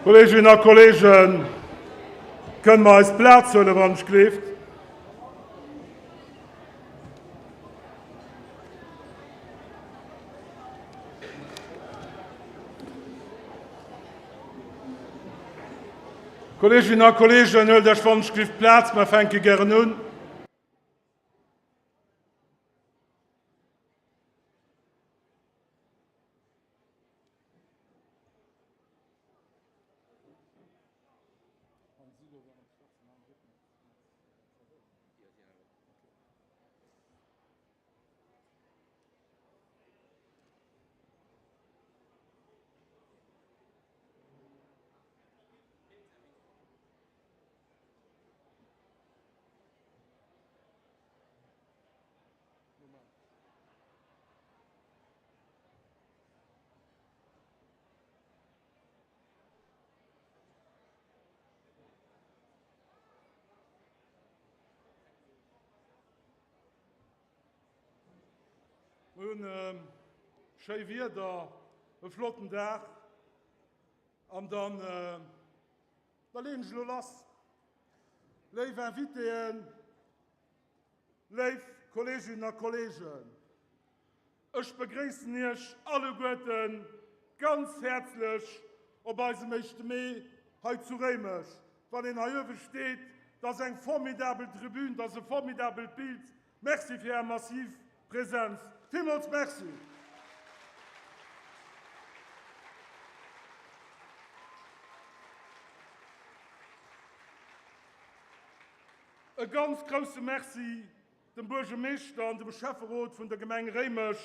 Kolleeginnen a Kolleegen, kënne mer eis Plaz huelen, wann ech gleeft? Kolleeginnen a Kolleegen, huelt Iech wann ech gleeft Plaz, mer fänke gären un. Mir hunn schéi Wieder, e flotten Dag an dann da leeën ech elo lass. Léif Invitéen, Léif Kolleeginnen a Kolleegen, ech begréissen Iech alleguerte ganz häerzlech op eisem éischte Mee hei zu Réimech. Wann een hei uewe steet, dat ass eng formidabel Tribün, dat ass e formidabelt Bild. Merci fir Är massiv Präsenz. Villmools Merci. E ganz grousse Merci dem Buergermeeschter an dem Schäfferot vun der Gemeng Réimech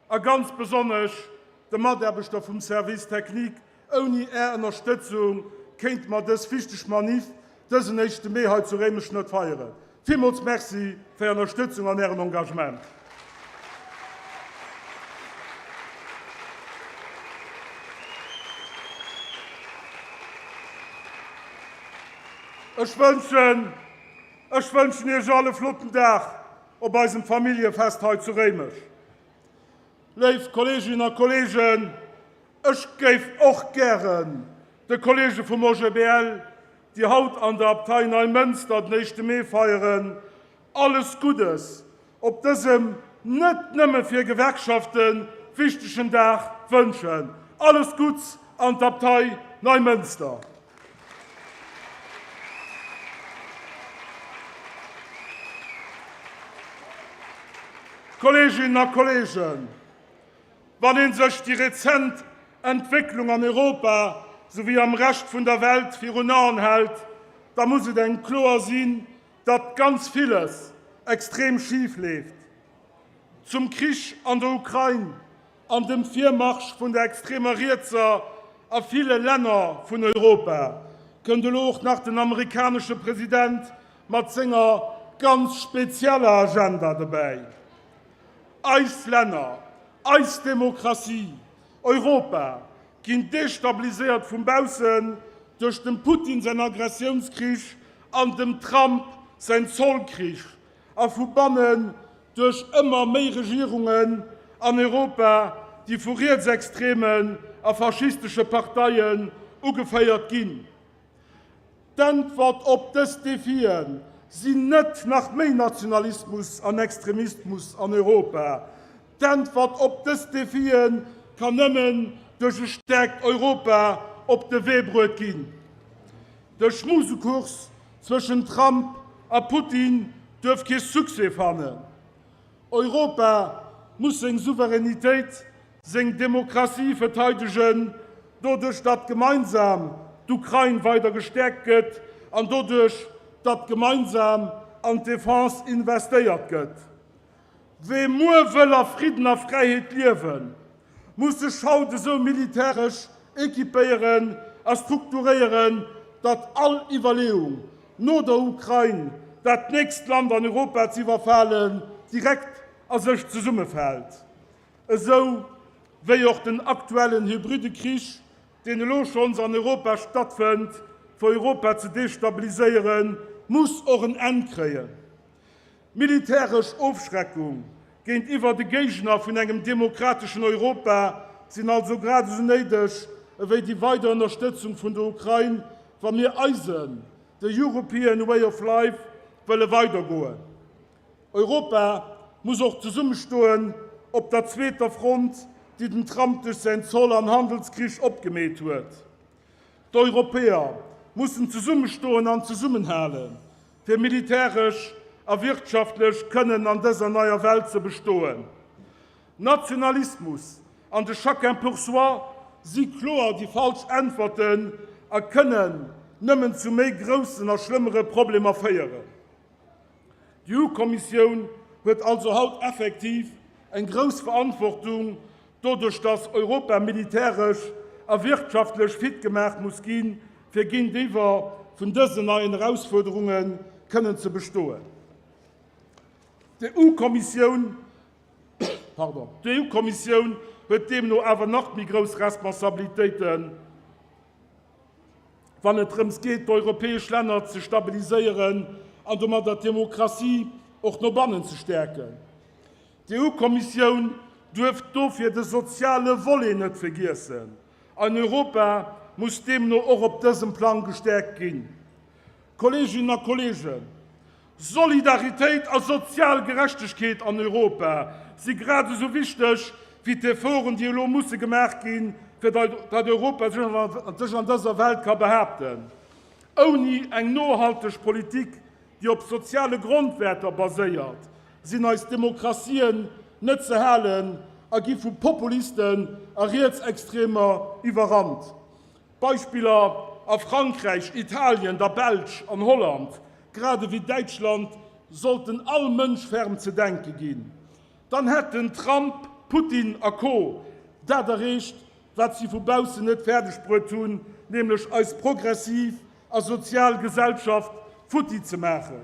a ganz besonnesch de Mataarbechter vum Service Technique. Ouni Är Ënnerstëtzung kéinte mer dës wichteg Maniff dësen éischte Mee hei zu Réimech net feieren. Villmools Merci fir Är Ënnerstëtzung an Ären Engagement. Ech wënschen, ech wënschen Iech all e flotten Dag op eisem Familljefest hei zu Réimech. Léif Kolleeginnen a Kolleegen, ech géif och gären de Kolleege vum OGBL, déi haut an der Abtei Neimënster den éischte Mee feieren, alles Guddes op dësem net nëmme fir Gewerkschafte wichtegen Dag wënschen. Alles Gutts an d'Abtei Neimënster! Kolleeginnen a Kolleegen, wann ee sech déi rezent Entwécklung an Europa souwéi am Rescht vun der Welt virun Aen hält, da muss et engem kloer sinn, datt ganz villes extrem schif leeft. Zum Krich an der Ukrain an dem Virmarsch vun der extremer Rietser a ville Länner vun Europa kënnt elo och nach den amerikanesche President mat senger ganz spezieller Agenda dobäi. Eis Länner, eis Demokratie, Europa ginn destabiliséiert vun baussen duerch dem Putin säin Agressiounskrich an dem Trump säin Zollkrich a vu bannen duerch ëmmer méi Regierungen an Europa, déi vu rietsextremen a faschistesche Parteien ugeféiert ginn. D'Äntwert op dës Defie sinn net nach méi Nationalismus an Extremismus an Europa. D'Äntwert op dës Defie kann nëmmen duerch e stäerkt Europa op de Wee bruet ginn. De Schmusekurs zwëschen Trump a Putin duerf kee Succès fannen. Europa muss seng Souveränitéit, seng Demokratie verteidegen, doduerch datt gemeinsam d'Ukrain weider gestäerkt gëtt an doduerch datt gemeinsam an d'Defense investéiert gëtt. Wee muer wëll a Fridden a Fräiheet liewen, muss sech haut esou militäresch equipéieren a strukturéieren, datt all Iwwerleeung, no der Ukrain dat nächst Land an Europa ze iwwerfalen, direkt a sech zesummefält. Esou wéi och den aktuellen hybride Krich, deen elo schonns an Europa stattfënnt, fir Europa ze destabiliséieren, muss och en Enn kréien. Militäresch Ofschreckung géintiwwer de Géigner vun engem demokrateschen Europa sinn also grad esou néideg. ewéi déi weider Ënnerstëtzung vun der Ukrain, wa mir eisen, the European way of life, wëlle weidergoen. Europa muss och zesummestoen op der zweeter Front, déi den Trump duerch säin Zoll an Handelskrich opgemeet huet. D'Europäer mussen zesummestoen an zesummenhalen, fir militäresch a wirtschaftlech kënnen an dëser neier Welt ze bestoen. Nationalismus an de Chacun pour soi si kloer déi falsch Äntwerten a kënnen nëmmen zu méi groussen a schlëmmere Problemer féieren. D'EU-Kommissioun huet also haut effektiv eng grouss Verantwortung, doduerch datt Europa militäresch a wirtschaftlech fit gemaach muss ginn, fir géintiwwer vun dësen neien Erausfuerderunge kënnen ze bestoen. D'EU-Kommissioun Pardon. D'EU-Kommissioun huet deemno awer nach méi grouss Responsabilitéiten, wann et drëms geet, d'europäesch Länner ze stabiliséieren an domadder d'Demokratie och no bannen ze stäerken. D'EU-Kommissioun duerf dofir de soziale Volet net vergiessen an Europa muss deemno och op dësem Plang gestäerkt ginn. Kolleeginnen a Kolleegen, Solidaritéit a sozial Gerechtegkeet an Europa si grad esou wichteg wéi d'Efforten, déi elo musse gemaach ginn, fir datt Europa sech an dëser Welt ka behaapten. Ouni eng nohalteg Politik, déi op soziale Grondwäerter baséiert, sinn eis Demokratien net ze halen a gi vu Populisten a Rietsextremer iwwerrannt. Beispiller a Frankräich, Italien, der Belsch an Holland, grad ewéi Däitschland, sollten all Mënsch ferm ze denke ginn. Dann hätten Trump, Putin a Co. Dat erreecht, wat si vu baussen net fäerdeg bruet hunn, nämlech eis progressiv a sozial Gesellschaft futti ze maachen.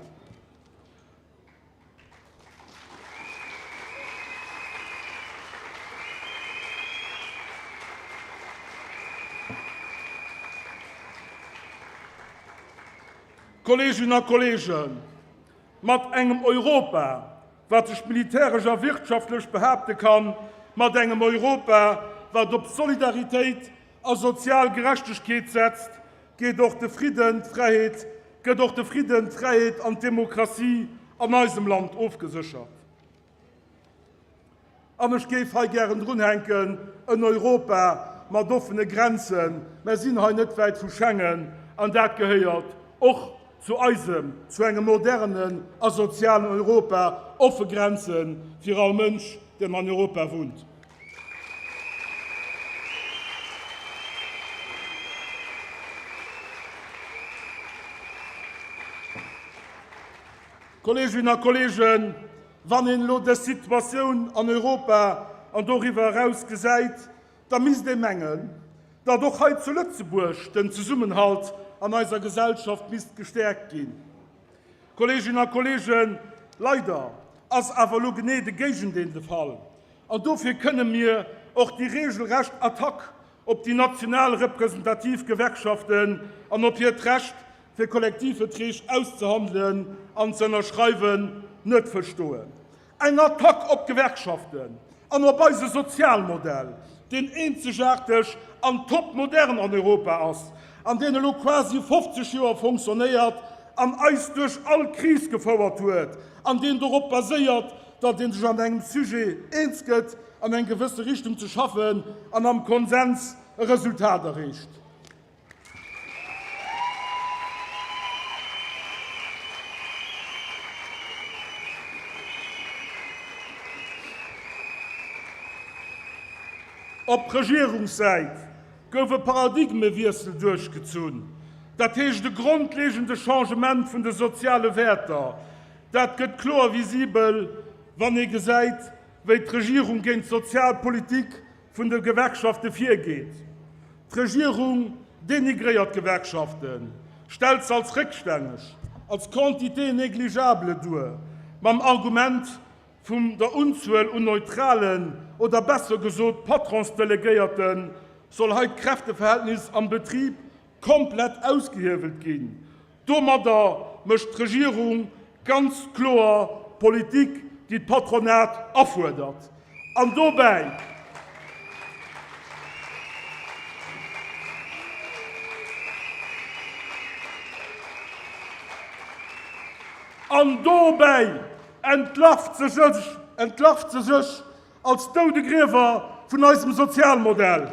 Kolleeginnen a Kolleegen, mat engem Europa, wat sech militäresch a wirtschaftlech behaapte kann, mat engem Europa, wat op Solidaritéit a sozial Gerechtegkeet setzt, geet och de Fridden, d'Fräiheet, gëtt och de Fridden, d'Fräiheet an d'Demokratie an eisem Land ofgeséchert. An ech géif hei gären drunhänken, en Europa mat offene Grenzen. Mer sinn hei net wäit vu Schengen, an dat gehéiert och zu eisem, zu engem modernen a sozialen Europa, offe Grenze fir all Mënsch, deen an Europa wunnt. Kolleeginnen a Kolleegen, wann een elo dës Situatioun an Europa an doriwwer eraus gesäit, da misst ee mengen, datt och hei zu Lëtzebuerg den Zesummenhalt an eiser Gesellschaft misst gestäerkt ginn. Kolleeginnen a Kolleegen, leider ass awer elo genee de Géigendeel de Fall. An dofir kënne mir och déi regelrecht Attack op déi national representativ Gewerkschaften an op hiert Recht, fir Kollektivverträg auszehandelen an ze ënnerschreiwen, net verstoen. Eng Attack op d'Gewerkschaften an op eise Sozialmodell, deen eenzegaarteg an topmodern an Europa ass an deen elo quasi 50 Joer fonctionnéiert an eis duerch all Kris gefouert huet an deen dorop baséiert, datt ee sech an engem Sujet eens gëtt, an eng gewësse Richtung ze schaffen an am Konsens e Resultat erreecht. Op Regierungssäit gouf e Paradigmewiessel duerchgezunn, dat heescht e grondlegende Changement vun de soziale Wäerter, Dat gëtt kloer visibel, wann ee gesäit, wéi d'Regierung géint d'sozial Politik vun de Gewerkschafte virgeet. D'Regierung denigréiert d'Gewerkschaften, stellt se als réckstänneg, als quantité négligeable duer, mam Argument vum der Unzuel un neutralen oder besser gesot Patronsdelegéierten soll hei d'Kräfteverhältnis am Betrib komplett ausgehiewelt ginn. Domadder mécht d'Regierung ganz kloer Politik, déi d'Patronat afuerdert. An dobäi. An dobäi entlarvt se sech, entlarvt se sech als Doudegriewer vun eisem Sozialmodell.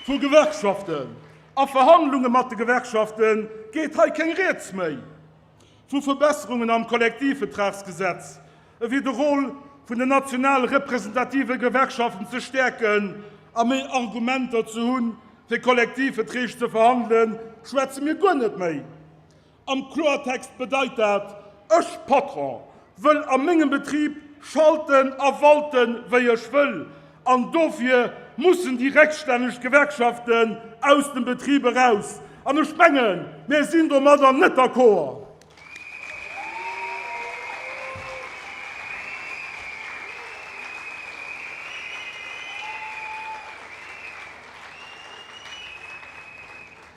Vu Gewerkschaften a Verhandlunge mat de Gewerkschafte geet hei keng Rieds méi. Vu Verbesserungen am Kollektivvertragsgesetz, ewéi de Rôle vun den national representative Gewerkschaften ze stäerken a méi Argumenter ze hunn, fir Kollektivverträg ze verhandelen, schwätze mir guer net méi. Am Kloertext bedeit dat, Ech, Patron, wëll a mengem Betrib schalten a walten, wéi ech wëll, an dofir mussen déi réckstänneg Gewerkschaften aus dem Betrib eraus. An ech mengen, mir sinn domadder net d'accord.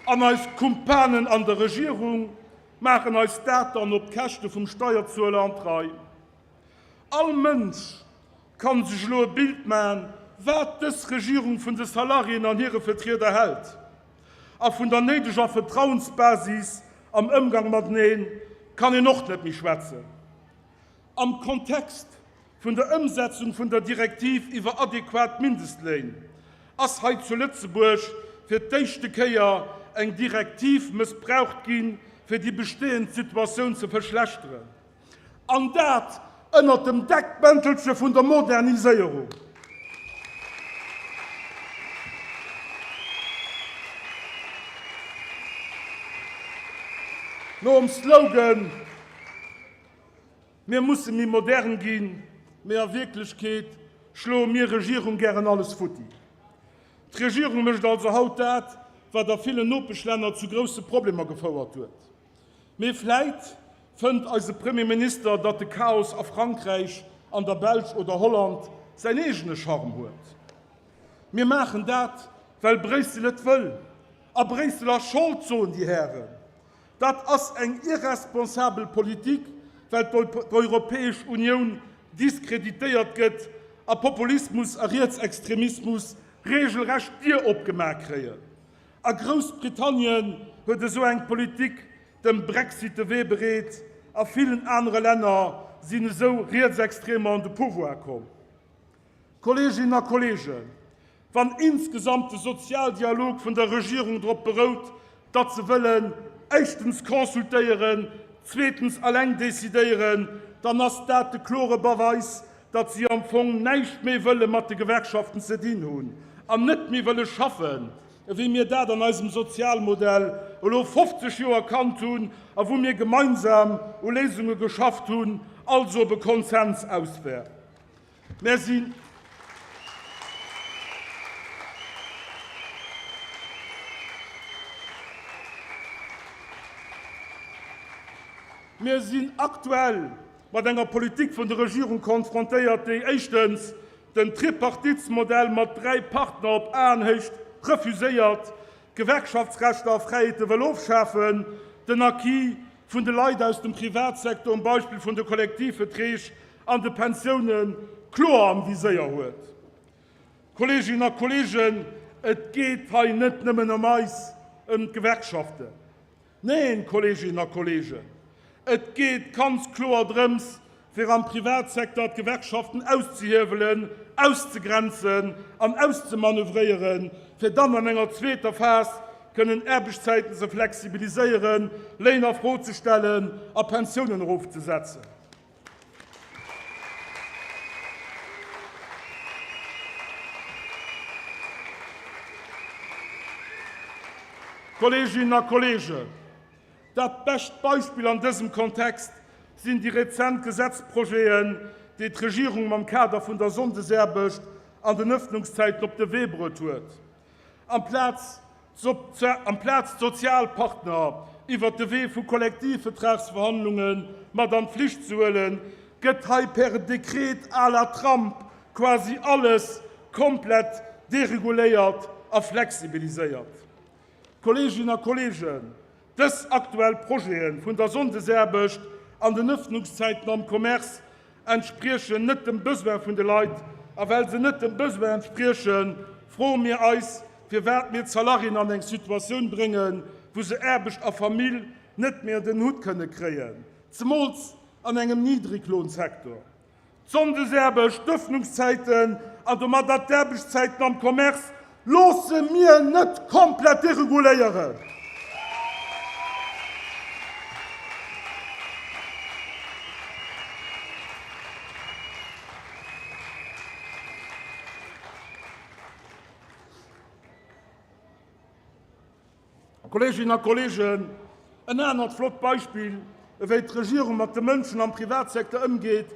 An eis Kumpanen an der Regierung maachen eis dat dann op d'Käschte vum Steierzueler an d'Rei. All Mënsch kann sech elo e Bild maachen, wat dës Regierung vun de Salariéen an hire Vertrieder hält. A vun der néideger Vertrauensbasis am Ëmgang matenee kann een och net méi schwätzen. Am Kontext vun der Ëmsetzung vun der Direktiv iwwer adequat Mindestléin ass hei zu Lëtzebuerg fir d'éischte Kéier eng Direktiv mëssbraucht ginn, fir déi bestehend Situatioun ze verschlechteren, an dat ënnert dem Deckmäntelche vun der Moderniséierung. Nom Slogan Mir musse méi modern ginn, mee a Wierklechkeet schloe mir Regierung gären alles futti. D'Regierung mécht also haut dat, wat a villen Nopeschlänner zu grousse Problemer gefouert huet. Mee vläit fënnt eise Premier Minister, datt de Chaos a Frankräich, an der Belsch oder Holland säin eegene Charme huet. Mir maachen dat, well Bréissel et wëll. A Bréissel ass Schold, soen déi Hären. Dat ass eng irresponsabel Politik, well d'Europäesch Unioun diskreditéiert gëtt a Populismus a Rietsextremismus reegelrecht d'Dier opgemaach kréien. A Groussbritannien huet esou eng Politik dem Brexit de Wee bereet, a villen anere Länner sinn esou Rietsextremer un de Pouvoir komm. Kolleeginnen a Kolleegen, wann insgesamt de Sozialdialog vun der Regierung drop berout, datt se wëllen éischtens consultéieren, zweetens alleng decidéieren, dann ass dat de klore Beweis, datt si am Fong näischt méi wëlle mat de Gewerkschaften ze dinn hunn an net méi wëlle schaffen, ewéi mir dat an eisem Sozialmodell elo 50 Joer kannt hunn a wou mir gemeinsam u Léisunge geschafft hunn, also op e Konsens aus wär. Mär sinn. Mir sinn aktuell mat enger Politik vun der Regierung konfrontéiert, déi éischtens den Tripartitsmodell mat 3 Partner op Aenhéicht refuséiert, d'Gewerkschaftsrechter a Fräiheete wëll ofschafen, den Acquis vun de Leit aus dem Privatsecteur um Beispill vun de Kollektivverträg an de Pensioune kloer am Viséier huet. Kolleeginnen a Kolleegen, et geet hei net nëmmen ëm eis, ëm d'Gewerkschaften. Neen, Kolleeginnen a Kolleegen, et geet ganz kloer drëms, fir am Privatsecteur d'Gewerkschaften auszehiewelen, auszegrenzen an auszemanövréieren, fir dann an enger zweeter Phas kënnen Aarbechtszäiten ze flexibiliséieren, Léin a Fro ze stellen a Pensiounen erofzesetzen. Kolleeginnen a Kolleegen, dat bescht Beispill an dësem Kontext sinn déi rezent Gesetzprojeten, déi d'Regierung mam Kader vun der Sonndesaarbecht an den Öffnungszäiten op de Wee bruet huet. Amplaz Amplaz d'Sozialpartner iwwert de Wee vu Kollektivvertragsverhandlunge mat an d'Flicht ze huelen, gëtt hei per Dekret à la Trump quasi alles komplett dereguléiert a flexibiliséiert. Kolleeginnen a Kolleegen, dës aktuell Projete vun der Sonndesaarbecht an den Ëffnungszäiten am Commerce entspriechen net dem Besoin vun de Leit, a well se net dem Besoin entspriechen, Froe mir eis, firwat mir d'Salariéen an eng Situatioun bréngen, wou se Aarbecht a Famill net méi ënner den Hutt kënne kréien, zemools an engem Niddreglohnsektor. D'Sonndesaarbecht, d'Ëffnungszäiten an domadder d'Aarbechtszäiten am Commerce loosse mir net komplett dereguléieren. Kolleeginnen a Kolleegen, en anert flott Beispill, ewéi d'Regierung mat de Mënschen am Privatsecteur ëmgeet,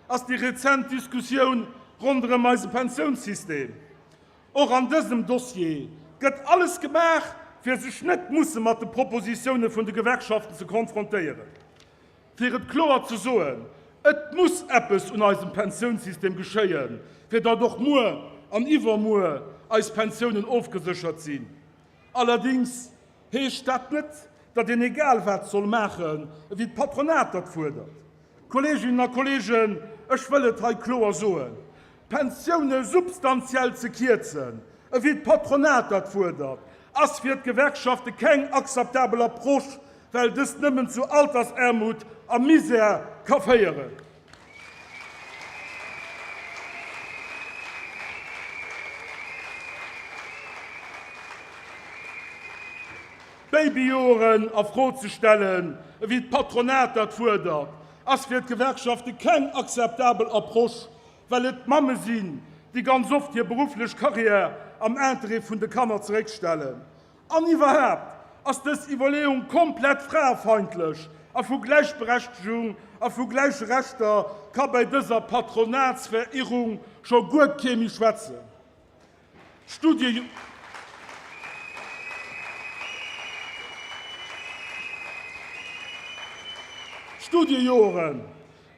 ass déi rezent Diskussioun ronderëm eise Pensiounssystem. Och an dësem Dossier gëtt alles gemaach, fir sech net musse mat de Propositioune vun de Gewerkschaften ze konfrontéieren. Fir et kloer ze soen, Et muss eppes un eisem Pensiounssystem geschéien, fir datt och muer an iwwermuer eis Pensiounen ofgeséchert sinn. Allerdéngs heescht dat net, datt een egal wat soll maachen, ewéi d'Patronat dat fuerdert. Kolleeginnen a Kolleegen, ech wëll et hei kloer soen, D'Pensioune substantiell ze kierzen, ewéi d'Patronat dat fuerdert, ass fir d'Gewerkschafte keng akzeptabel Approche, well dëst nëmmen zu Altersaarmut a Misär ka féieren. D'Babyjoren a Fro ze stellen, ewéi d'Patronat dat fuerdert, ass fir d'Gewerkschafte keng akzeptabel Approche, well et d'Mamme sinn, déi ganz oft hir berufflech Karriär am Interêt vun de Kanner zeréckstellen. An iwwerhaapt ass dës Iwwerleeung komplett fraefeindlech a vu Gläichberechtegung a vu gläiche Rechter ka bei dëser Patronatsverirrung scho guer kee méi schwätzen. D'Studiejoren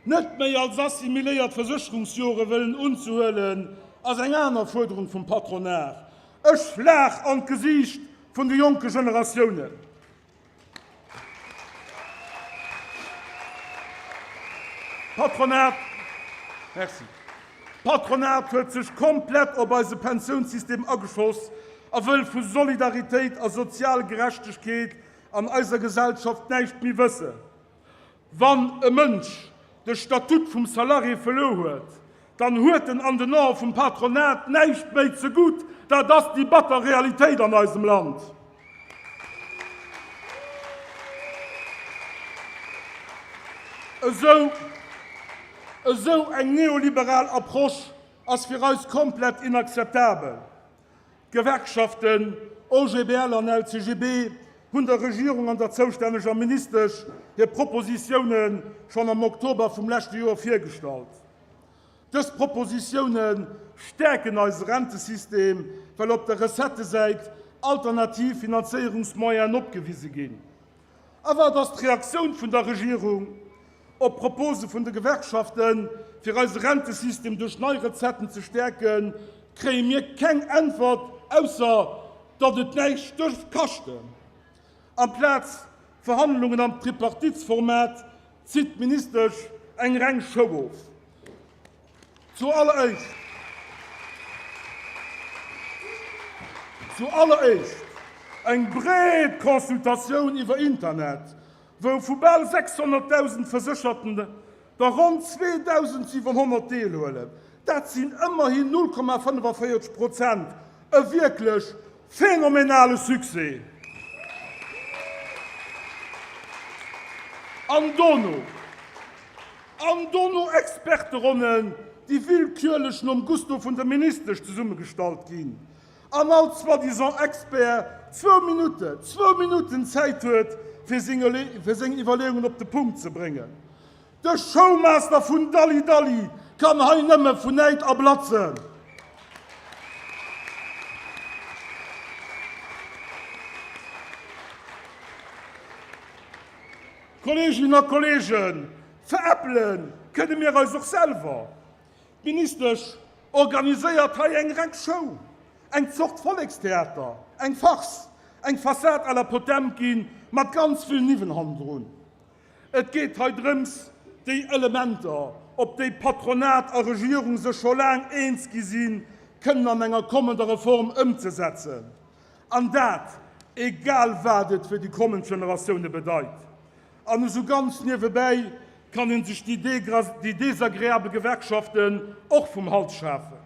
net méi als assimiléiert Versécherungsjore wëllen unzehuelen, ass eng aner Fuerderung vum Patronat. E Schlag an d'Gesiicht vun de jonke Generatiounen. D'Patronat, merci, d'Patronat huet sech komplett op eise Pensiounssystem ageschoss a wëll vu Solidaritéit a Sozialgerechtegkeet an eiser Gesellschaft näischt méi wëssen. Wann e Mënsch de Statut vum Salarié verluer huet, dann huet en an den Ae vum Patronat näischt méi ze gutt. Dat ass déi batter Realitéit an eisem Land. Esou, esou eng neoliberal Approche ass fir eis komplett inakzeptabel. D'Gewerkschaften OGBL an LCGB hunn der Regierung an der zoustänneger Ministesch hir Propositioune schonn am Oktober vum leschte Joer virgestallt. Dës Propositioune stäerken eise Rentesystem, well op der Recettësäit alternativ Finanzéierungsmoyenen opgewise ginn. A wat ass d'Reaktioun vun der Regierung op d'Propose vun de Gewerkschaften, fir eise Rentesystem duerch nei Recetten ze stäerken? Kréie mir keng Äntwert, ausser datt et näischt duerf kaschten. Amplaz Verhandlungen am Tripartitsformat zitt d'Ministesch eng reng Show of. Zu alleréischt, zu alleréischt eng breet Consultatioun iwwer Internet, wou vu bal 600.000 Versécherten der ronn 2.700 deelhuelen. Dat sinn ëmmerhin 0,45 Prozent, e wierklech phänomenale Succès! An dono, An dono Experteronnen, déi willkürlech nom Gusto vun der Ministesch zesummegestallt ginn, an all soi-disant Expert zwou Minutte, zwou Minutten Zäit huet, fir seng Iwwerleeungen op de Punkt ze bréngen. De Showmaster vun Dalli Dalli kann hei nëmme vun Näid erblatzen. Kolleeginnen a Kolleegen, veräppele kënne mir eis och selwer. D'Ministesch organiséiert hei eng reng Show, eng Zort Vollekstheater, eng Farce, eng Fassad à la Potemkin mat ganz vill Niwwen hannendrun. Et geet hei drëms, déi Elementer, op déi Patronat a Regierung sech scho laang eens gi sinn, kënnen an enger kommender Reform ëmzesetzen. An dat, egal wat et fir déi kommend Generatioune bedeit. An esou ganz niewebäi kann ee sech déi desagreabel Gewerkschaften och vum Hals schafen.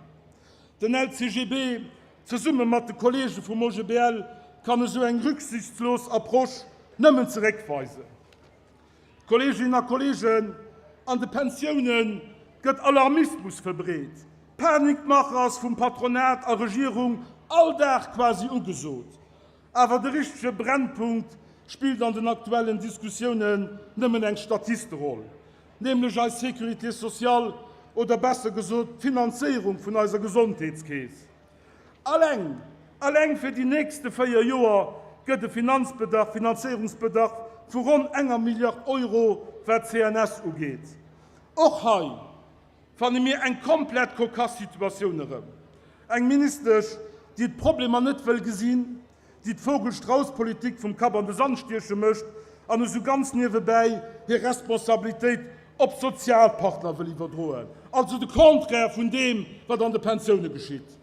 Den LCGB, zesumme mat de Kolleege vum OGBL, kann esou eng rücksichtslos Approche nëmmen zeréckweisen. Kolleeginnen a Kolleegen, an de Pensioune gëtt Alarmismus verbreet. Panikmache ass vum Patronat a Regierung all Dag quasi ugesot. Awer de richtege Brennpunkt spillt an den aktuellen Diskussiounen nëmmen eng Statisteroll, nämlech eis Sécurité sociale oder besser gesot d'Finanzéierung vun eiser Gesondheetskeess. Alleng, alleng fir déi nächste 4 Joer gëtt e Finanzbedarf, Finanzéierungsbedarf vu ronn enger Milliard Euro, wat d'CNS ugeet. Och hei fanne mir eng komplett kokass Situatioun erëm. Eng Ministesch, déi d'Problemer net wëll gesinn, déi d'Vogel-Strauss-Politik vum Kapp an de Sand stieche mécht an esou ganz niewebäi hir Responsabilitéit op d'Sozialpartner wëll iwwerdroen. Also de Contraire vun deem, wat an de Pensioune geschitt.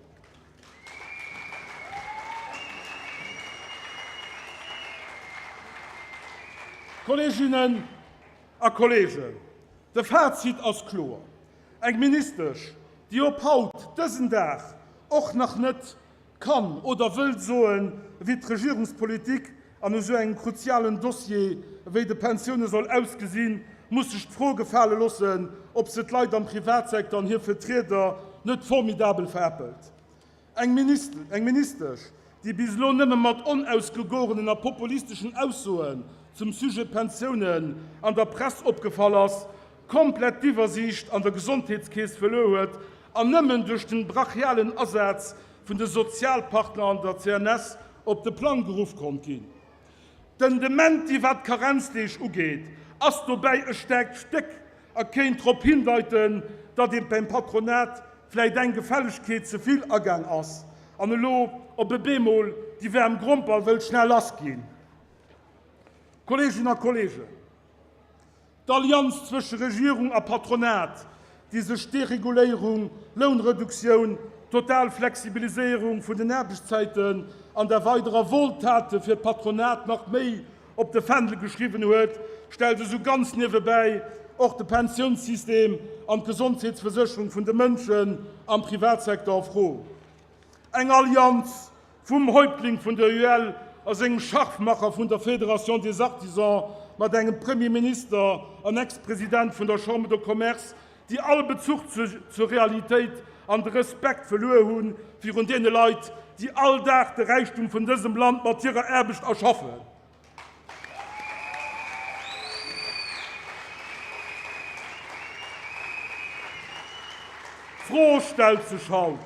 Kolleeginnen a Kolleegen, de Fazit ass kloer, Eng Ministesch, déi op haut, dësen Dag, och nach net kann oder wëllt soen, wéi d'Regierungspolitik an esou engem kruzialen Dossier wéi de Pensioune soll ausgesinn, muss sech d'Fro gefale loossen, ob se d'Leit am Privatsecteur an hir Vertrieder net formidabel veräppelt. Eng Ministesch, déi bis elo nëmme mat onausgegorenen a populisteschen Aussoen zum Sujet Pensiounen an der Press opgefall ass, komplett d'Iwwersiicht an der Gesondheetskeess verluer huet an nëmmen duerch den brachialen Asaz vun de Sozialpartner an der CNS op de Plang geruff konnt ginn. Den Dementi wat d'Karenzdeeg ugeet ass dobäi e staarkt Stéck a kéint drop hindeiten, datt ee beim Patronat vläit eng Gefällegkeet ze vill agaang ass an elo op e bemol déi waarm Gromper wëllt schnell lass ginn. Kolleeginnen a Kolleegen, D'Allianz zwësche Regierung a Patronat, déi sech Dereguléierung, Lounreduktioun, total Flexibiliséierung vun den Aarbechtszäiten an der weiderer Wohltate fir d'Patronat nach méi op de Fändel geschriwwen huet, stellt esou ganz niewebäi och de Pensiounssystem an d'Gesondheetsversécherung vun de Mënschen am Privatsecteur a Fro. Eng Allianz vum Häuptling vun der UEL a sengem Scharfmacher vun der Fédération des Artisans mat engem Premier Minister an Ex-President vun der Chambre de Commerce, déi all Bezuch zur Realitéit an de Respekt verluer hu virun deene Leit, déi all Dag de Räichtum vun dësem Land mat hirer Aarbecht erschaffen. D'Fro stellt sech haut,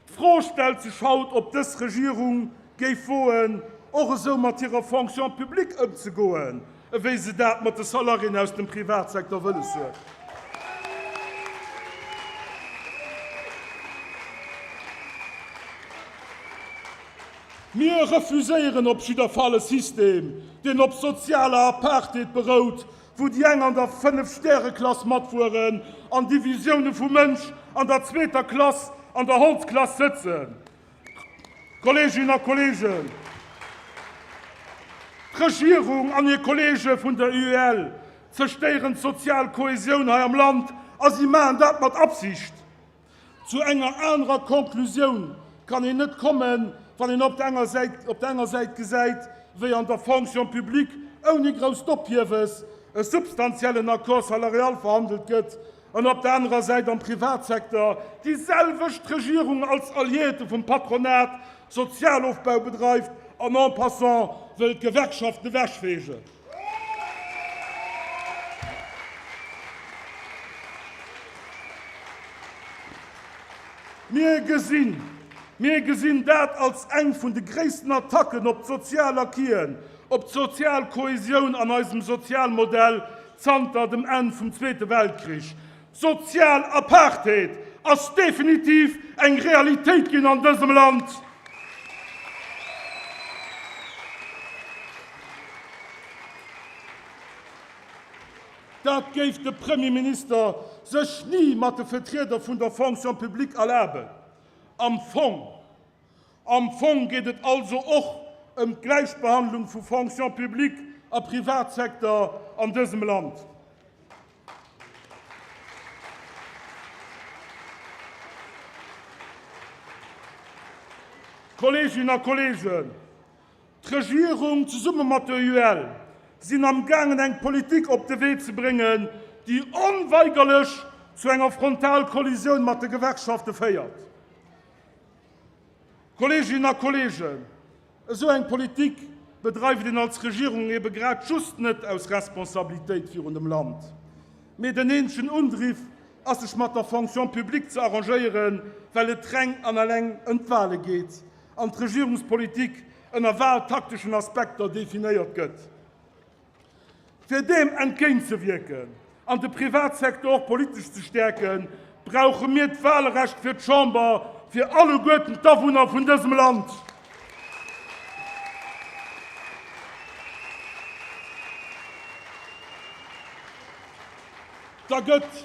D'Fro stellt sech haut, ob dës Regierung géif woen, och esou mat hirer Fonction publique ëmzegoen, ewéi se dat mat de Salariéen aus dem Privatsecteur wëlles huet. Mir refuséieren op jidder Fall e System, deen op sozialer Apartheid berout, wou déi eng an der Fënnef-Stäre-Klass matfueren an Divisioune vu Mënsch an der zweeter Klass an der Holzklass sëtzen. Kolleeginnen a Kolleegen, d'Regierung an hir Kolleege vun der UEL zerstéieren d'sozial Kohäsioun hei am Land a si maachen dat mat Absicht. Zu enger anerer Konklusioun kann een net kommen, wann een op der enger Säit op der enger Säit gesäit, wéi an der Fonction publique ouni grousst Ophiewes e substantiellen Accord salarial verhandelt gëtt, an op der anerer Säit am Privatsecteur déi selwecht Regierung als Alliéierte vum Patronat Sozialofbau bedreift an en passant wëll d'Gewerkschaften ewechfeegen. Mir gesinn, mir gesinn dat als eng vun de gréissten Attacken op d'sozial Acquisen, op d'sozial Kohäsioun an eisem Sozialmodell zanter dem Enn vum Zweete Weltkrich. Sozial Apartheid ass definitiv eng Realitéit ginn an dësem Land. Dat géif de Premierminister sech ni mat de Vertrieder vun der Fonction publique erlaben. Am Fong, am Fong geet et also och ëm d'Gläichbehandlung vu Fonction publique a Privatsecteur an dësem Land. Kolleeginnen a Kolleegen, d'Regierung zesumme mat der UEL sinn amgaangen eng Politik op de Wee ze bréngen, déi onweigerlech zu enger Frontalkollisioun mat de Gewerkschafte féiert. Kolleeginnen a Kolleegen, esou eng Politik bedreift een als Regierung ebe grad just net aus Responsabilitéit virun dem Land, mee den eenzegen Undriff ass sech mat der Fonction publique ze arrangéieren, well et reng an eleng ëm d'Wale geet an d'Regierungspolitik ënner wahltakteschen Aspekter definéiert gëtt. Fir deem entgéintzewierken an de Privatsecteur och politesch ze stäerken, brauche mir d'Wahlrecht fir d'Chamber fir alleguerten d'Awunner vun dësem Land. Da gëtt,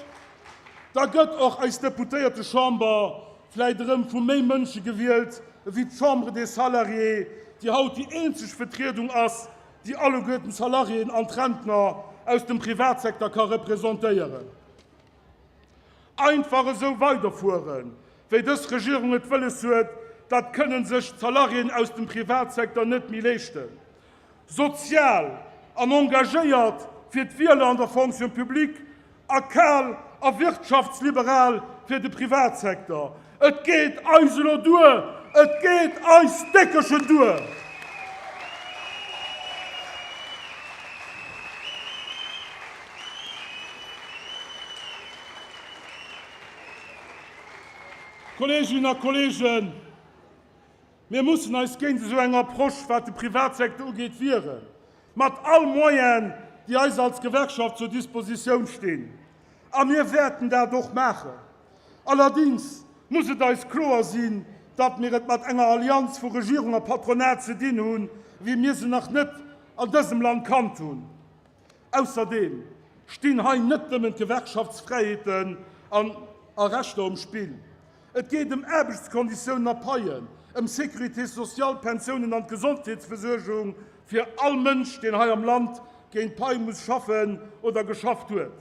da gëtt och eis Deputéiertechamber vläit erëm vu méi Mënsche gewielt ewéi d'Chambre des Salariés, déi haut déi eenzeg Vetriedung ass, déi alleguerten d'Salariéen an d'Rentner aus dem Privatsecteur ka representéieren. Einfach esou weiderfueren, wéi dës Regierung et wëlles huet, dat kënnen sech d'Salariéen aus dem Privatsecteur net méi leeschten. Sozial an engagéiert fir d'Wieler an der Fonction publique a kal a wirtschaftsliberal fir de Privatsecteur. Et geet eis elo duer! Et geet eis déckeschen duer! Kolleeginnen a Kolleegen, mir mussen eis géint esou eng Approche, wat de Privatsecteur ugeet, wieren. Mat all Moyen, déi eis als Gewerkschaft zur Dispositioun stinn. A mir wäerten dat och maachen. Allerdings muss et eis kloer sinn, datt mir et mat enger Allianz vu Regierung a Patronat ze dinn hunn, wéi mir se nach net an dësem Land kannt hunn. Ausserdeem stinn hei net nëmmen d'Gewerkschaftsfräiheeten an a Rechter um Spill. Et geet ëm Aarbechtskonditiounen a Paien, ëm Sécurité sociale, Pensiounen an d'Gesondheetsversuergung fir all Mënsch, deen hei am Land géint Pai muss schaffen oder geschafft huet.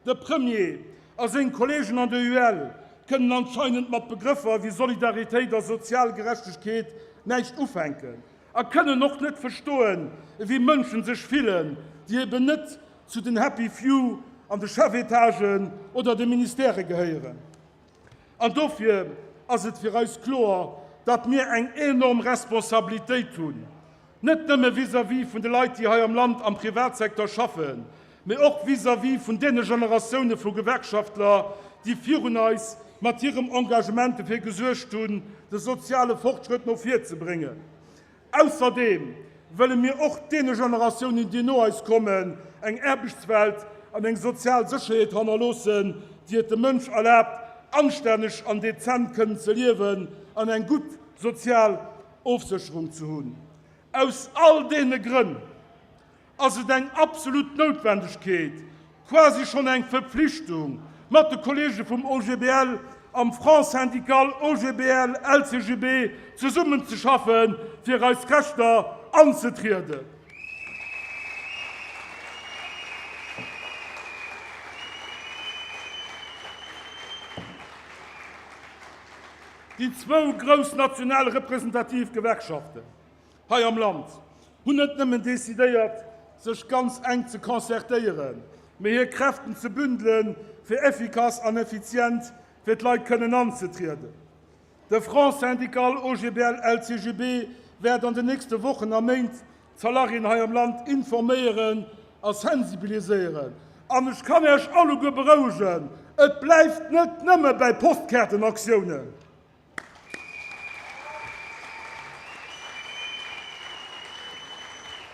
De Premier a seng Kolleegen an der UEL kënnen anscheinend mat Begrëffer wéi Solidaritéit a sozial Gerechtegkeet näischt ufänken a kënnen och net verstoen, wéi Mënschen sech fillen, déi eben net zu den Happy Few an de Chefetagen oder de Ministèrë gehéieren. An dofir ass et fir eis kloer, datt mir eng enorm Responsabilitéit hunn, net nëmme vis-à-vis vun de Leit, déi hei am Land am Privatsecteur schaffen, mee och vis-à-vis vun deene Generatioune vu Gewerkschaftler, déi virun eis mat hirem Engagement dofir gesuergt hunn, de soziale Fortschrëtt no vir ze bréngen. Ausserdeem wëlle mir och deene Generatiounen, déi no eis kommen, eng Aarbechtswelt an eng sozial Sécherheet hannerloossen, déi et dem Mënsch erlaabt, anstänneg an dezent kënnen ze liewen an eng gutt sozial Ofsécherung ze hunn. Aus all deene Grënn ass et eng absolut Noutwendegkeet, quasi schonn eng Verpflichtung, mat de Kollege vum OGBL am Front syndical OGBL-LCGB zesummenzeschaffen, fir eis Rechter anzetrieden. Déi zwou grouss national representativ Gewerkschaften hei am Land hunn net nëmmen decidéiert, sech ganz enk ze concertéieren, mee hir Kräften ze bündelen, fir effikass an effizient fir d'Leit kënnen anzetrieden. De Front syndical OGBL-LCGB wäert an den nächste Wochen a Méint d'Salariéen hei am Land informéieren a sensibiliséieren. An ech kann Iech alleguer berouegen, Et bleift net nëmme bäi Postkaartenaktiounen.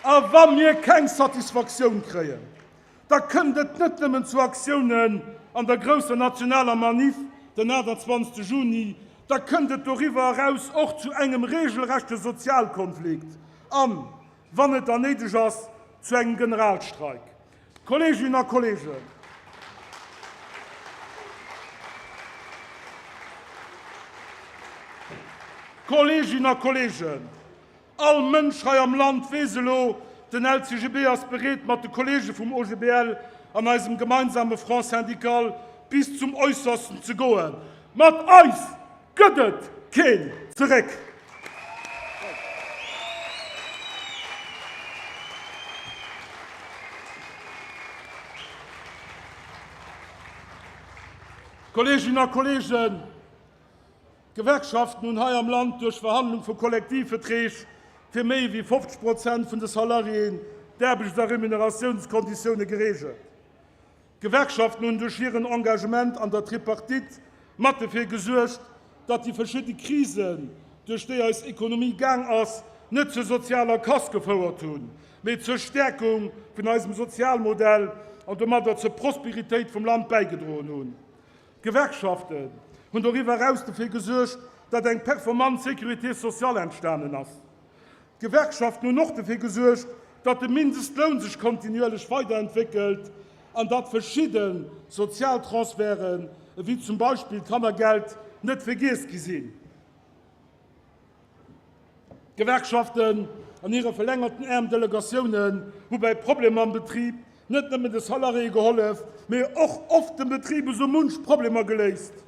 A wa mir keng Satisfaktioun kréien, da kënnt et net nëmmen zu Aktiounen an der grousser nationaler Maniff den 28 Juni, da kënnt et doriwwer eraus och zu engem regelrechte Sozialkonflikt an, wann et dann néideg ass, zu engem Generalstreik. Kolleeginnen a Kolleegen, Kolleeginnen a Kolleegen, all Mënsch hei am Land weess elo, den LCGB ass bereet, mat de Kolleege vum OGBL an eisem gemeinsame Front syndical bis zum Äussersten ze goen. Mat eis gëtt et keen Zeréck! Kolleeginnen a Kolleegen, d'Gewerkschaften hunn hei am Land duerch Verhandlung vu Kollektivverträg fir méi wéi 50 Prozent vun de Salariéen d'Aarbechts a Remuneratiounskonditioune gereegelt. D'Gewerkschaften hunn duerch hiren Engagement an der Tripartite mat dofir gesuergt, datt déi verschidde Krisen, duerch déi eis Ekonomie gaang ass, net zur sozialer Casse gefouert hunn, mee zur Stäerkung vun eisem Sozialmodell an domadder zur Prosperitéit vum Land bäigedroen hunn. D'Gewerkschaften hunn doriwwer eraus dofir gesuergt, datt eng performant Sécurité sociale entstanen ass. D'Gewerkschaften hunn och dofir gesuergt, datt de Mindestloun sech kontinuierlech weiderentwéckelt an datt verschidde Sozialtransferten, ewéi zum Beispill d'Kannergeld, net vergiess gi sinn. D'Gewerkschaften an hire verlängerten Äerm Delegatiounen hu bäi Problemer am Betrib net nëmmen de Salariéë gehollef, mee och oft dem Betrib esou munch Problemer geléist.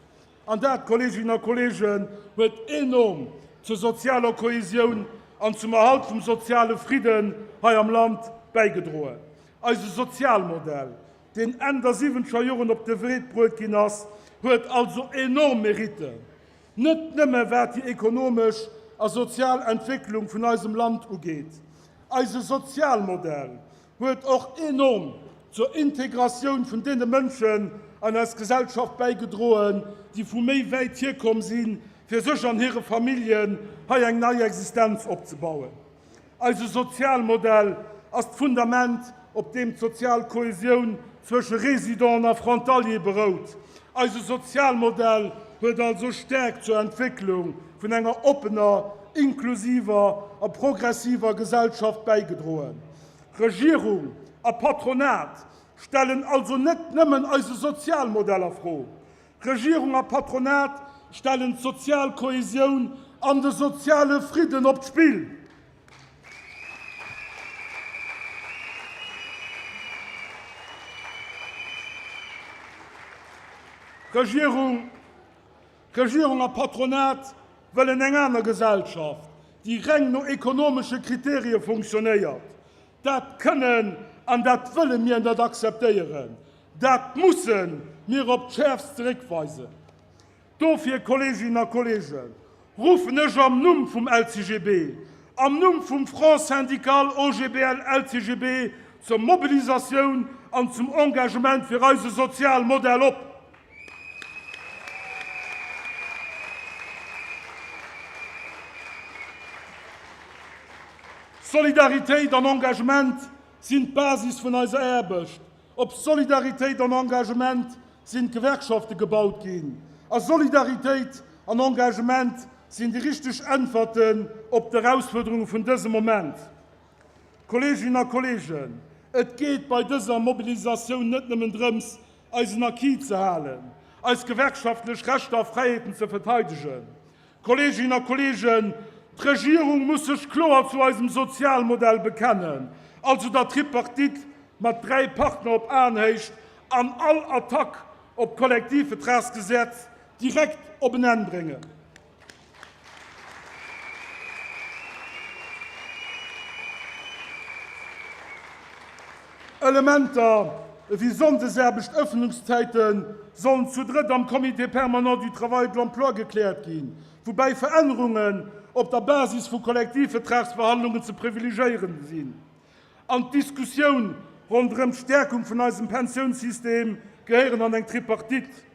An dat, Kolleeginnen a Kolleegen, huet enorm zur sozialer Kohesioun an zum Erhalt vum soziale Fridden hei am Land bäigedroen. Eise Sozialmodell, deen Enn der siwwenzeger Joren op de Wee bruet ginn ass, huet also enorm Meritten, net nëmme wat déi ekonomesch a sozial Entwécklung vun eisem Land ugeet. Eise Sozialmodell huet och enorm zur Integratioun vun deene Mënschen an eis Gesellschaft bäigedroen, déi vu méi wäit hierkomm sinn, fir sech an hire Familljen hei eng nei Existenz opzebauen. Eise Sozialmodell ass d'Fundament, op deem d'sozial Kohesioun zwësche Résidenten a Frontalier berout. Eise Sozialmodell huet also staark zur Entwécklung vun enger oppener, inklusiver a progressiver Gesellschaft bäigedroen. Regierung a Patronat stellen also net nëmmen eise Sozialmodell a Fro. Regierung a Patronat stellen d'sozial Kohesioun an de soziale Fridden op d'Spill. Regierung Regierung a Patronat wëllen eng aner Gesellschaft, déi reng no ekonomesche Kriterie funktionéiert. Dat kënnen an dat wëlle mir net akzeptéieren. Dat musse mir op d'Schäerfst zeréckweisen. Dofir, Kolleeginnen a Kolleegen, ruffen ech am Numm vum LCGB, am Numm vum Front syndical OGBL-LCGB zur Mobilisatioun an zum Engagement fir eise Sozialmodell op. Solidaritéit an Engagement sinn d'Basis vun eiser Aarbecht. Op Solidaritéit an Engagement sinn d'Gewerkschafte gebaut ginn. A Solidaritéit an Engagement sinn déi richteg Äntwerten op d'Erausfuerderunge vun dësem Moment. Kolleeginnen a Kolleegen, et geet bei dëser Mobilisatioun net nëmmen drëms, eisen Acquis ze halen, eis gewerkschaftlech Rechter a Fräiheeten ze verteidegen. Kolleeginnen a Kolleegen, d'Regierung muss sech kloer zu eisem Sozialmodell bekennen, also der Tripartite mat 3 Partner op Aenhéicht an all Attack op d'Kollektivvertragsgesetz direkt op en Enn bréngen. Elementer ewéi Sonndesaarbecht, Ëffnungszäite sollen zu drëtt am Comité permanent du travail et de l'emploi gekläert ginn, woubäi Verännerungen op der Basis vu Kollektivvertragsverhandlungen ze privilegéieren sinn. An d'Diskussioun ronderëm d'Stäerkung vun eisem Pensiounssystem gehéieren an eng Tripartite.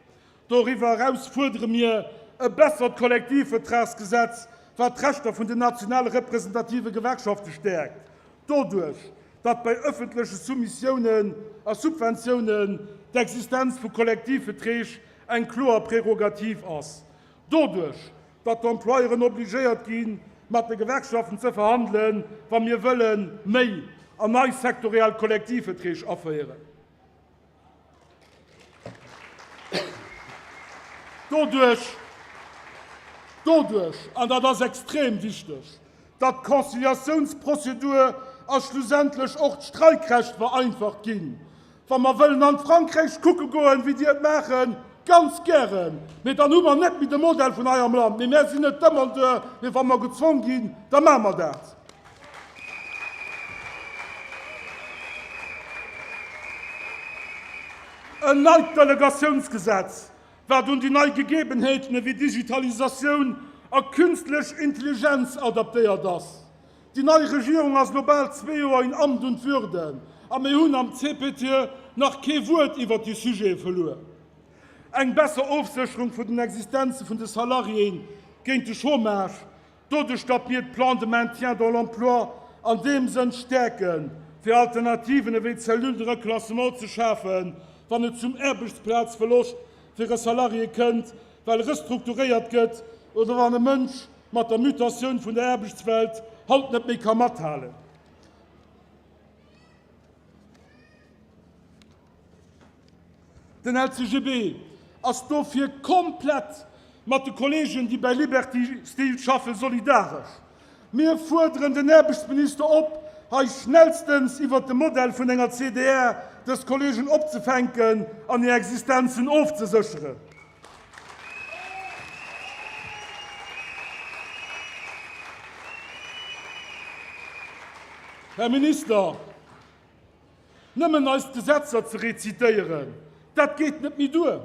Doriwwer eraus fuerdere mir e bessert Kollektivvertragsgesetz, wat d'Rechter vun den nationale representative Gewerkschafte stäerkt, doduerch datt bei ëffentleche Soumissiounen a Subventiounen d'Existenz vu Kollektivverträg eng kloer Prerogativ ass, doduerch datt d'Employeuren obligéiert ginn, mat de Gewerkschaften ze verhandelen, wa mir wëlle méi an nei sektoriell Kollektivverträg aféieren. Doduerch. Doduerch, an dat ass extrem wichteg, datt d'Conciliatiounsprozedur a schlussendlech och d'Streikrecht vereinfacht ginn. Wa mer wëllen an d'Frankräich kucke goen, wéi déi et maachen, ganz gären, mee dann hu mer net méi de Modell vun hei am Land. Mee mär sinn net Demandeur, mee wa mer gezwong ginn, da maache mer dat. En neit Delegatiounsgesetz, wat un déi nei Gegebenheeten ewéi Digitalisatioun a künstlech Intelligenz adaptéiert ass. Déi nei Regierung ass elo bal zwee Joer in Amt und Würden a mir hunn am CPTE nach kee Wuert iwwert déi Sujete verluer. Eng besser Ofsécherung vun den Existenze vun de Salariéen géint de Chômage, doduerch datt mir d'Plan de maintien dans l'emploi an deem Sënn stäerken, fir Alternativen ewéi d'Cellule de reclassement ze schafen, wann et zum Aarbechtsplazverloscht fir e Salarié kënnt, well restrukturéiert gëtt oder wann e Mënsch mat der Mutatioun vun der Aarbechtswelt haut net méi ka mathalen. Den LCGB ass dofir komplett mat de Kolleegen, déi bei Liberty Steel schaffen, solidaresch. Mir fuerderen den Aarbechtsminister op, hei schnellstens iwwert de Modell vun enger CDR dës Kolleegen opzefänken an hir Existenzen ofzesécheren. Här Minister, nëmmen eis d'Gesetzer ze rezitéieren, dat geet net méi duer,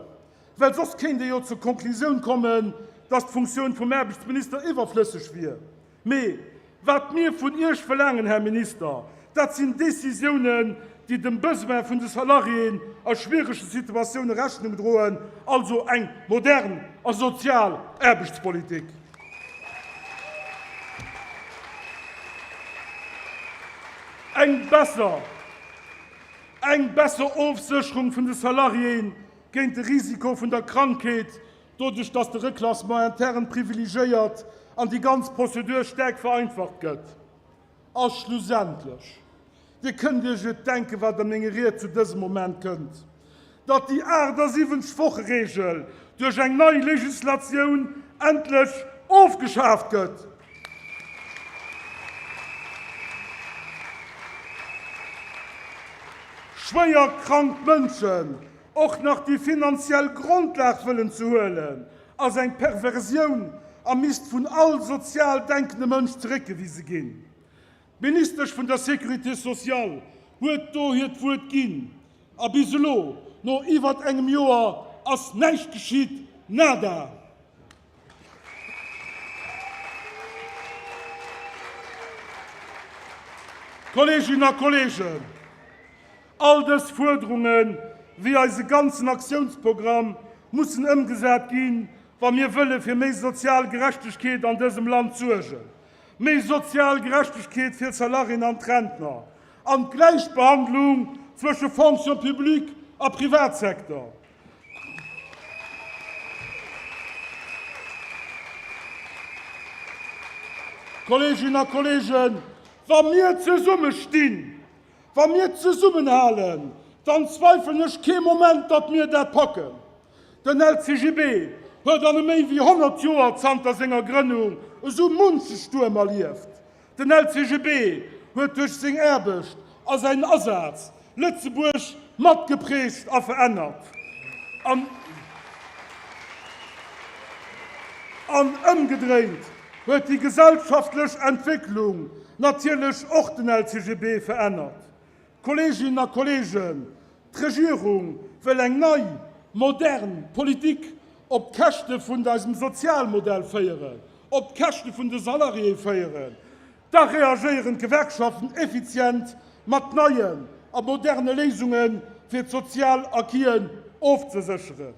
well soss kéint ee jo zur Konklusioun kommen, dass d'Funktioun vum Aarbechtsminister iwwerflësseg wier. Mee wat mir vun Iech verlaangen, Här Minister, dat sinn Décisiounen, déi dem Besoin vun de Salariéen a schwierege Situatioune Rechnung droen, also eng modern a sozial Aarbechtspolitik. Eng besser, eng besser Ofsécherung vun de Salariéen géint de Risiko vun der Krankheet doduerch dass de Reclassement interne privilegéiert an déi ganz Prozedur staark vereinfacht gëtt. A schlussendlech, Dir kënnt Iech et denken, wat a menge Ried zu dësem Moment kënnt, datt déi 78 Woche-Regel duerch eng nei Legislatioun endlech ofgeschaaft gëtt. Schwéier krank Mënschen Och nach déi finanziell Grondlag wëllen ze huelen, ass eng Perversioun a misst vun all sozial denkende Mënsch zeréckgewise ginn. D'Ministesch vun der Sécurité sociale huet do hiert Wuert ginn, a bis elo, no iwwert engem Joer, ass näischt geschitt, nada! Kolleeginnen a Kolleegen, All dës Fuerderunge wéi eise ganzen Aktiounsprogramm mussen ëmgesat ginn, wa mir wëlle fir méi sozial Gerechtegkeet an dësem Land suergen. Méi sozial Gerechtegkeet fir d'Salariéen an d'Rentner an d'Gläichbehandlung zwësche Fonction publique a Privatsecteur. Kolleeginnen a Kolleegen, wa mir zesumme stinn, Wa mir zesummenhalen, dann zweifelen ech kee Moment, datt mir dat packen. Den LCGB huet an e méi wéi 100 Joer zanter senger Grënnung esou munche Stuerm erlieft. Den LCGB huet duerch seng Aarbecht a säin Asaz Lëtzebuerg matgeprägt a verännert. An ëmgedréint huet déi gesellschaftlech Entwécklung natierlech och den LCGB verännert. Kolleeginnen a Kolleegen, d'Regierung wëll eng nei, modern Politik op d'Käschte vun eisem Sozialmodell féieren, op d'Käschte vun de Salariéë féieren. Da reagéieren d'Gewerkschaften effizient mat neien a moderne Léisunge fir d'sozial Acquisen ofzesécheren.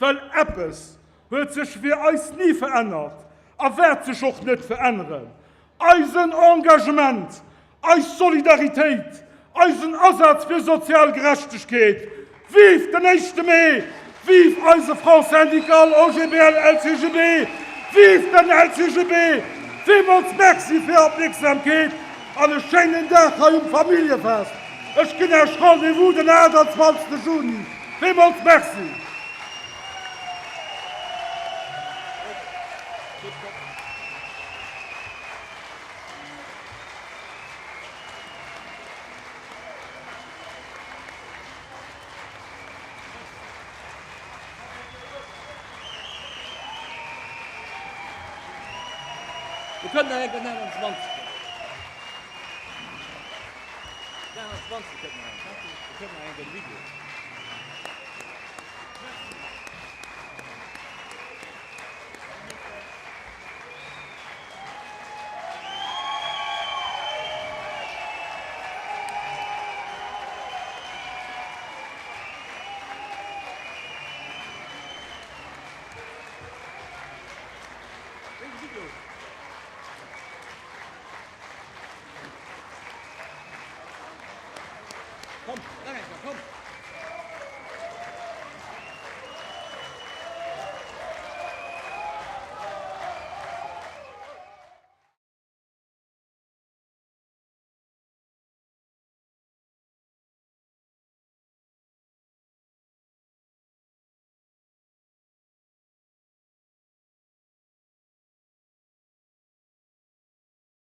Well eppes huet sech fir eis ni verännert a wäert sech och net veränneren, eisen Engagement, eis Solidaritéit, eisen Asaz fir sozial Gerechtegkeet. Vive den éischte Mee! Vive eise Front syndical OGBL LCGB! Vive den LCGB! Villmools Merci fir Är Opmierksamkeet an e schéinen Dag hei um Familljefest. Ech ginn Äech Rendez-vous den 28. Juni. Villmools Merci! Do kënnt nach eng den 29. Den 29 kënnt nach eng. Do kënnt nach eng den Video. Komm.